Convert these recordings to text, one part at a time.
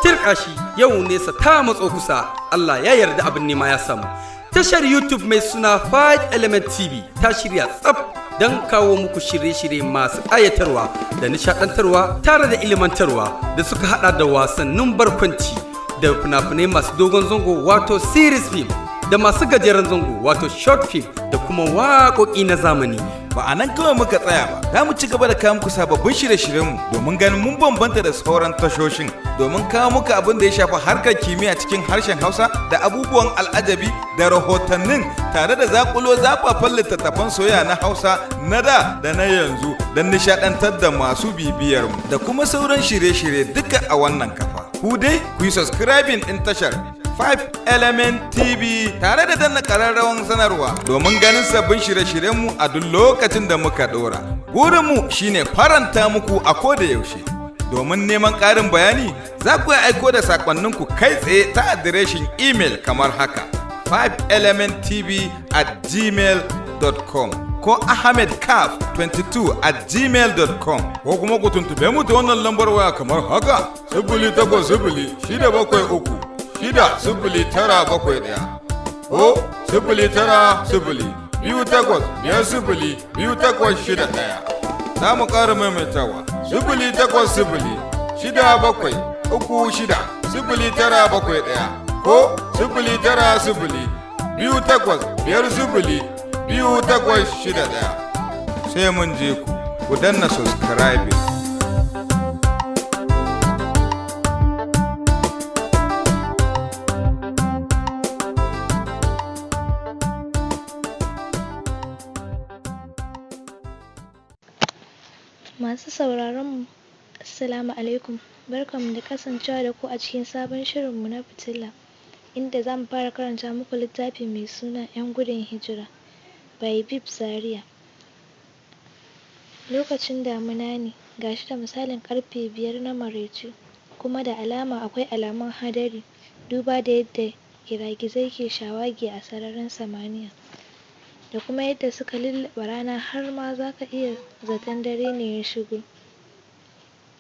Tirkashi, yau nesa ta matso kusa, Allah ya yarda, abin nema ya samu. Tashar YouTube mai suna 5 Element TV ta shirya tsaf don kawo muku shirye-shirye masu ƙayatarwa da nishaɗantarwa tare da ilimantarwa da suka hada da wasannin barkwanci da fina-finai masu dogon zango, wato series film, da masu gajeren zango, wato short film, da kuma waƙoƙi na zamani. Ba a nan kawai muka tsaya ba, za mu ci gaba da kawo muku sababbin shirye-shiryenmu domin ganin mun bambanta da sauran tashoshin, domin kawo muku abin da ya shafi harkar kimiyya cikin harshen Hausa da abubuwan al'ajabi da rahotannin, tare da zakulo zafafan littattafan soyayya na Hausa na da da na yanzu don nishadantar da masu bibiyar mu, da kuma sauran shirye-shirye duka a wannan kafa. Ku dai ku yi subscribing din tashar 5 Element TV tare da danna ƙararrawan sanarwa domin ganin sabbin shirye-shiryenmu a duk lokacin da muka ɗora. Burinmu shine faranta muku a koda yaushe. Domin neman ƙarin bayani, za ku iya aiko da saƙonninku kai tsaye ta adireshin imel kamar haka: 5elementtv@gmail.com ko ahmedcaf22@gmail.com, ko kuma ku tuntube mu ta wannan lambar waya kamar haka: 08067360971 ko 09028502861. Za mu ƙara maimaitawa: 08067360971 ko 09028502861. Sai mun je ku, ku danna subscribing. Masu sauraron mu, Assalamu alaikum, barkanmu da kasancewa da ku a cikin sabon shirinmu na Fitila, inda zamu fara karanta muku littafi mai suna 'Yan Gudun Hijira by Bib Zaria. Lokacin damuna ne, gashi da misalin ƙarfe 5 na maraice, kuma da alama akwai alamun hadari, duba da yadda giragizai ke shawagi a sararin samaniya, da kuma yadda suka lulluɓe rana, har ma zaka iya zaton dare ne ya shigo.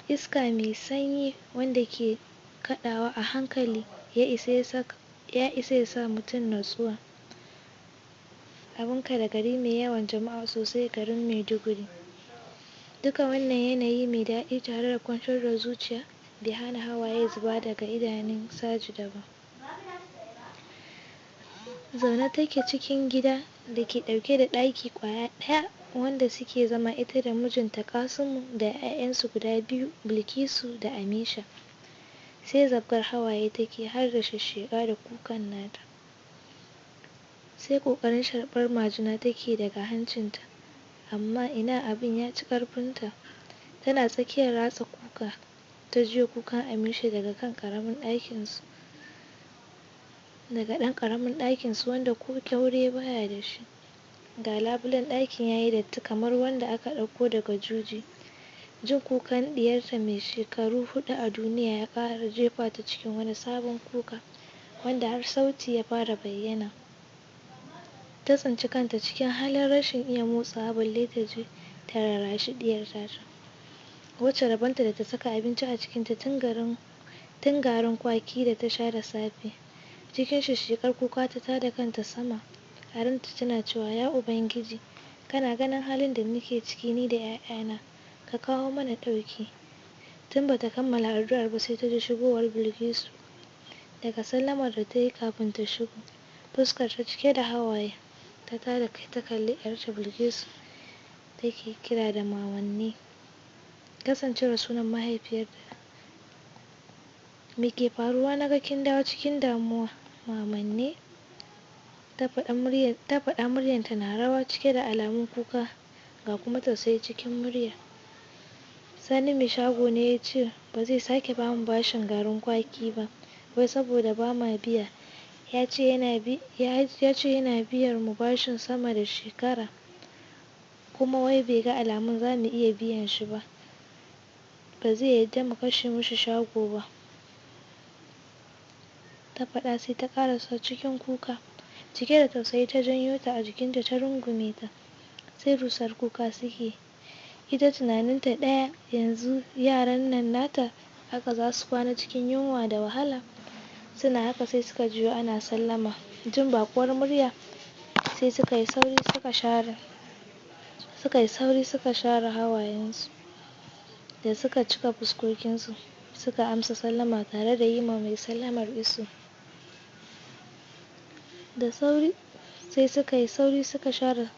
Iska mai sanyi wanda ke kaɗawa a hankali ya isa ya sa mutum natsuwa. Abinka da gari mai yawan jama'a sosai, garin Maiduguri. Duka wannan yanayi mai daɗi tare da kwantar da zuciya bai hana hawaye zuba daga idanun Sajida ba. Zaune take cikin gida da ke ɗauke da ɗaki ƙwaya ɗaya wanda suke zama ita da mijinta Kasimu da 'ya'yansu guda biyu, Bilkisu da Amisha. Sai zabgar hawaye take har da sheshsheƙa da kukan nata. Sai ƙoƙarin sharɓar majina take daga hancinta, amma ina, abin ya ci ƙarfinta. Tana tsakiyar ratsa kuka ta jiyo kukan Amisha daga kan ƙaramin ɗakinsu, daga ɗan ƙaramin ɗakinsu wanda ko ƙyaure baya da shi. Ga labulen ɗakin yayi datti kamar wanda aka ɗauko daga juji. Jin kukan ɗiyarta mai shekaru 4 a duniya ya ƙara jefa ta cikin wani sabon kuka wanda har sauti ya fara bayyana. Ta tsinci kanta cikin halin rashin iya motsawa, balle ta je ta rarrashi ɗiyar tata, wacce rabonta da ta saka abinci a cikinta tun garin kwaki da ta sha da safe. Cikin shishshekar kuka ta tada kanta sama, a ranta tana cewa: "Ya Ubangiji, kana ganin halin da nake ciki ni da 'ya'yana, ka kawo mana ɗauki." Tun bata kammala addu'ar ba sai ta ji shigowar Bilkisu. Daga sallamar da ta yi kafin ta shigo, fuskar ta cike da hawaye, ta tada kai ta kalli 'yarta Bilkisu take kira da mamanni, kasancewar sunan mahaifiyarta. "Me ke faruwa naga kin dawo cikin damuwa, mamanne?" ta faɗa, muryarta na rawa cike da alamun kuka, ga kuma tausayi cikin murya. "Sani mai shago ne ya ce ba zai sake bamu bashin garin kwaki ba, wai saboda ba ma biya. Ya ce yana biyar mu bashin sama da shekara, kuma wai bai ga alamun za mu iya biyan shi ba, ba zai yarda mu kashe mishi shago ba," ta faɗa, sai ta ƙarasa cikin kuka. Cike da tausayi ta janyo ta a jikinta ta rungume ta, sai rusar kuka suke. Ita tunaninta ɗaya, yanzu yaran nan nata haka zasu kwana cikin yunwa da wahala. Suna haka sai suka jiyo ana sallama. Jin baƙuwar murya sai suka yi sauri suka share suka yi sauri suka share hawayensu da suka cika fuskokinsu, suka amsa sallama tare da yi ma mai sallamar iso. Da sauri sai suka yi sauri suka share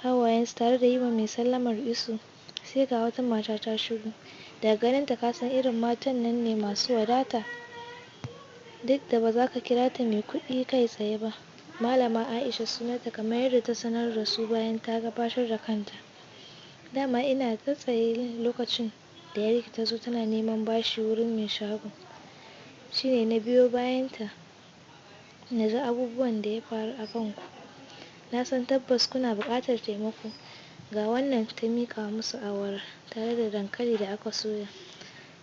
hawayensu tare da yi ma mai sallamar iso. Sai ga wata mata ta shigo. Daga ganinta ka san irin matan nan ne masu wadata, duk da ba za ka kira ta mai kuɗi kai tsaye ba. Malama Aisha sunanta, kamar yadda ta sanar da su bayan ta gabatar da kanta. Dama ina ta tsaye lokacin da yarki ta zo tana neman bashi wurin mai shago, shine na biyo bayanta na ji abubuwan da ya faru a kanku. Na san tabbas kuna buƙatar taimako. Ga wannan, ta miƙa musu awara tare da dankali da aka soya.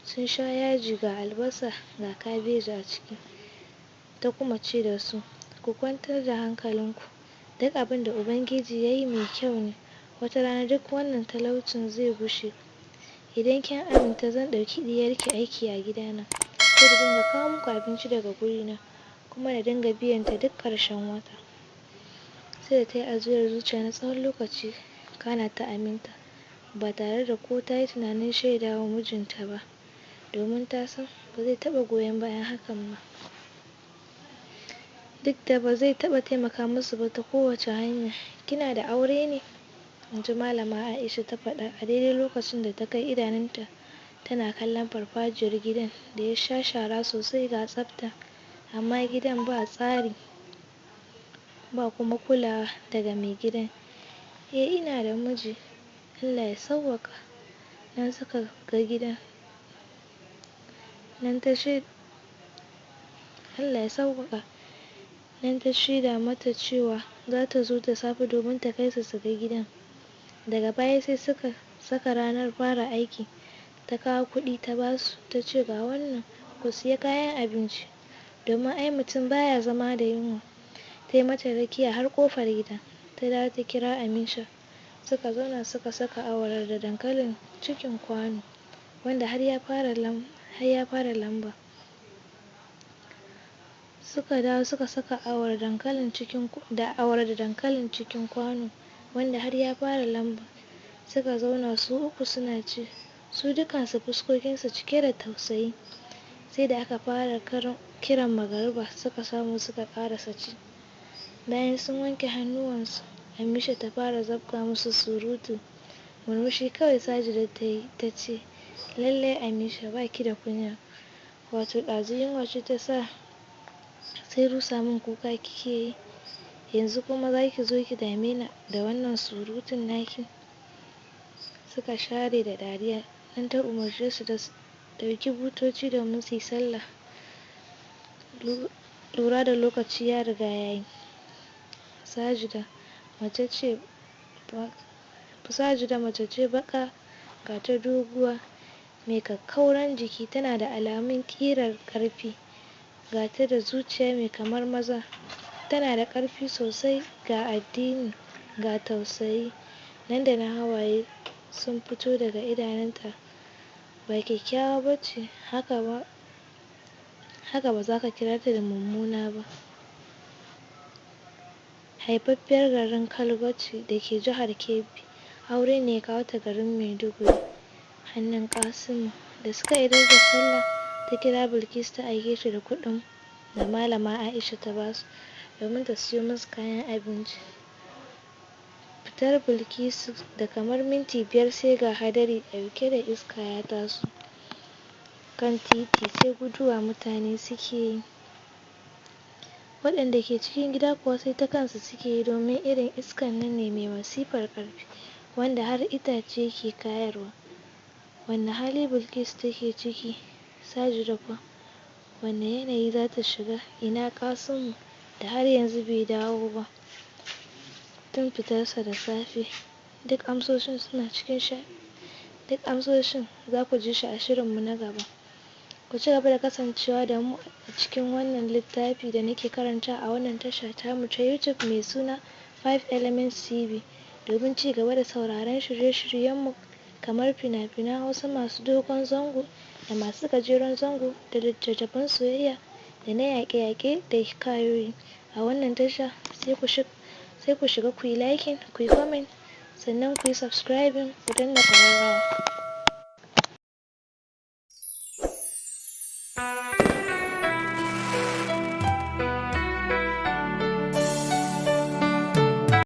Sun sha yaji, ga albasa, ga kabeji a ciki. Ta kuma ce da su, ku kwantar da hankalinku, duk abin da Ubangiji ya yi mai kyau ne. Wata rana duk wannan talaucin zai gushe. Idan kin aminta, zan ɗauki ɗiyarki aiki a gidana, sai ta dinga kawo muku abinci daga gurina, kuma na dinga biyan ta duk ƙarshen wata. Sai da ta yi ajiyar zuciya na tsawon lokaci kana ta aminta, ba tare da ko ta yi tunanin shaidawa mijinta ba, domin ta san ba zai taɓa goyon bayan hakan ba, duk da ba zai taɓa taimaka musu ba ta kowace hanya. Kina da aure ne? Inji Malama Aisha ta faɗa a daidai lokacin da ta kai idanunta tana kallon farfajiyar gidan da ya sha shara sosai, ga tsafta, amma gidan ba tsari ba kuma kulawa daga mai gidan. Eh, ina da miji. Allah ya sawwaƙa. Nan suka ga gidan nan ta Allah ya sawwaƙa. Nan ta shaida mata cewa za ta zo da safe domin ta kai su su ga gidan. Daga baya sai suka saka ranar fara aiki. Ta kawo kuɗi ta basu, ta ce, ga wannan, ku siya kayan abinci, domin ai mutum baya zama da yunwa. Ta yi mata rakiya har ƙofar gida. Ta dawo ta kira Amisha, suka zauna suka saka awarar da dankalin cikin kwano wanda har ya fara lamba. Suka dawo suka saka awara da dankalin cikin kwano wanda har ya fara lamba. Suka zauna su uku suna ci, su dukansu fuskokinsu cike da tausayi. Sai da aka fara kiran magariba suka samu suka ƙarasa ci. Bayan sun wanke hannuwansu, Amisha ta fara zabga musu surutu. Murmushi kawai Sajida ta yi, ta ce, lallai Amisha baki da kunya. Wato ɗazu yunwa ce ta sa sai rusa min kuka kike yi, yanzu kuma zaki zo ki dame ni da wannan surutun naki. Suka share da dariya. Nan ta umarce su da su ɗauki butoci domin su yi sallah, lura da lokaci ya riga ya yi. Sajida mace ce Sajida mace ce baƙa, ga ta doguwa, mai kakkauran jiki, tana da alamun ƙirar ƙarfi, ga ta da zuciya mai kamar maza, tana da ƙarfi sosai, ga addini, ga tausayi. Nan da nan hawaye sun fito daga idanunta. Ba kyakkyawa bace haka ba, haka ba za ka kira ta da mummuna ba. Haifaffiyar garin Kalgo ce da ke jihar Kebbi. Aure ne ya kawo ta garin Maiduguri hannun Kasimu. Da suka idar da sallah, ta kira Bilkisu ta aike ta da kuɗin da Malama Aisha ta basu domin ta siyo musu kayan abinci. Fitar Bilkisu da kamar minti 5 sai ga hadari ɗauke da iska ya taso kan titi, sai guduwa mutane suke yi. Waɗanda ke cikin gida kuwa sai ta kansu suke yi, domin irin iskan nan ne mai masifar ƙarfi wanda har itace ke kayarwa. Wanne hali Bilkisu take ciki? Sajida fa? Wanne yanayi za ta shiga? Ina Kasimu da har yanzu bai dawo ba tun fitarsa da safe? Duk amsoshin suna cikin sha duk amsoshin za ku ji shi a shirinmu na gaba. Ku ci gaba da kasancewa da mu a cikin wannan littafi da nake karanta a wannan tasha tamu ta YouTube mai suna Five Elements TV. Domin ci gaba da sauraron shirye-shiryenmu kamar fina-finan Hausa masu dogon zango da masu gajeren zango da littattafan soyayya da na yaƙe-yaƙe da hikayoyi a wannan tasha, sai ku shiga ku yi liking, ku yi comment, sannan ku yi subscribing, ku danna ƙararrawa.